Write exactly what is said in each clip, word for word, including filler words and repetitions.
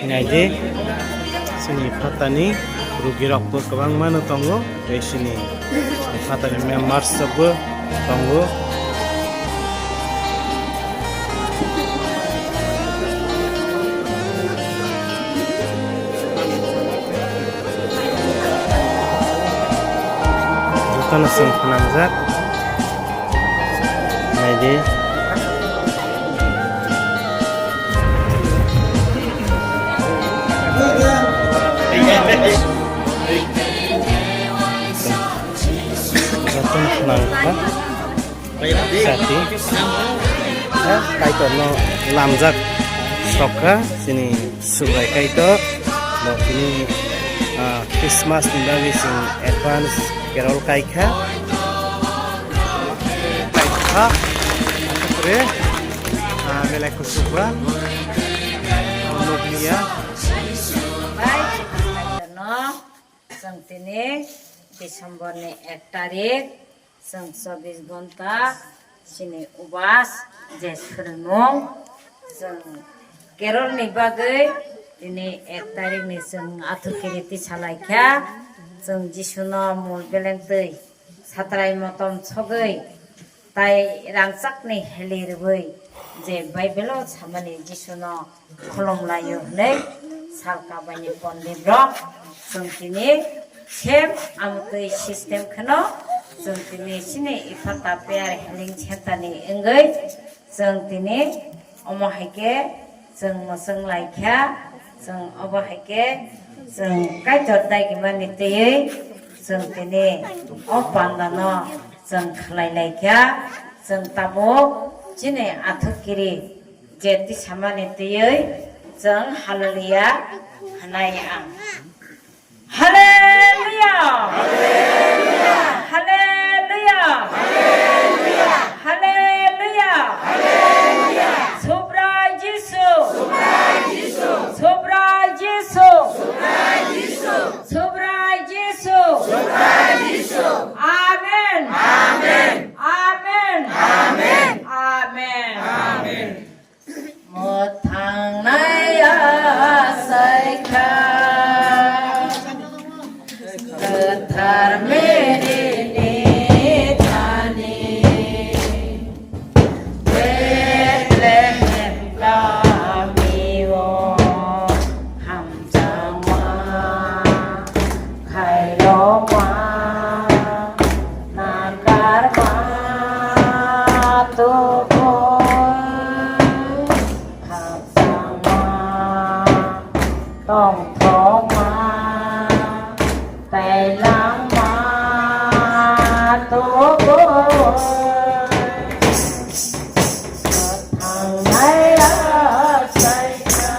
Naidi, chini phatani rugirokbo kwbangmano tongo, tei chini phatani members rokbo tongo. Jotono chwng phnangjak. Naidi. Jotono phnangkha. Sati. Ha, Kaitorno lamjak sokha chini Subrai Kaitor. Bo tini, ah, Christmas ni bagwi chwng advance carol kaikha. Kaikha, asukre, ah, belai kuchukba. Nukliya. Kaitorno, chwng tini December ni ek tarik. Chwng chobbish gonta chini ubas je swrwngmung, chwng carol ni bagwi tini ek tarik ni chwng athukiri tisa laikha. Chwng Jisuno mul beleng twi satrai motom sogwi tai rangchakni heli rwui je Bible o samani Jisuno khulum laio hwnwi sal kabaini pondit rok chwng tini same amtwi system kheno chwng tini chini Ephata Prayer Healing Center ni wngwi chwng tini omo hai khe chwng mwchwng lai kha, chwng obo hai khe chwng Kaitor dagimani twiwi chwng tini o pandano chwng khlai lai kha, chwng tabuk chini athukiri je tisamani twiwi chwng hallelujah hwnai ang. Hallelujah! Hallelujah! Hallelujah! Subrai Jisu! Subrai Jisu! Subrai Jisu! Amen! Amen! Amen! Amen! Mwthangnai achaikha, kwthar Mary ni thani, Bethlehem kamio hamjakma khairokma, nakarma tubui khakchangma, tongthokma, tailangma tubui. Thangnai achaikha.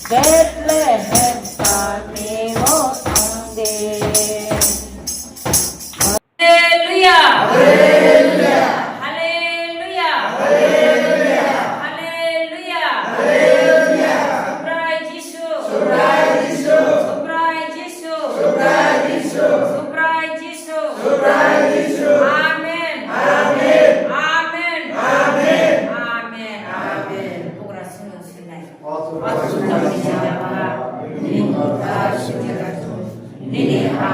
Bethlehem sani o thangdi. Hallelujah. Hallelujah. Hallelujah. Subrai Jisu. Subrai Jisu. Subrai Jisu. Subrai Jisu. Amen. Amen. Amen. Amen. Amen. Bugra sunu sinai. Nini ha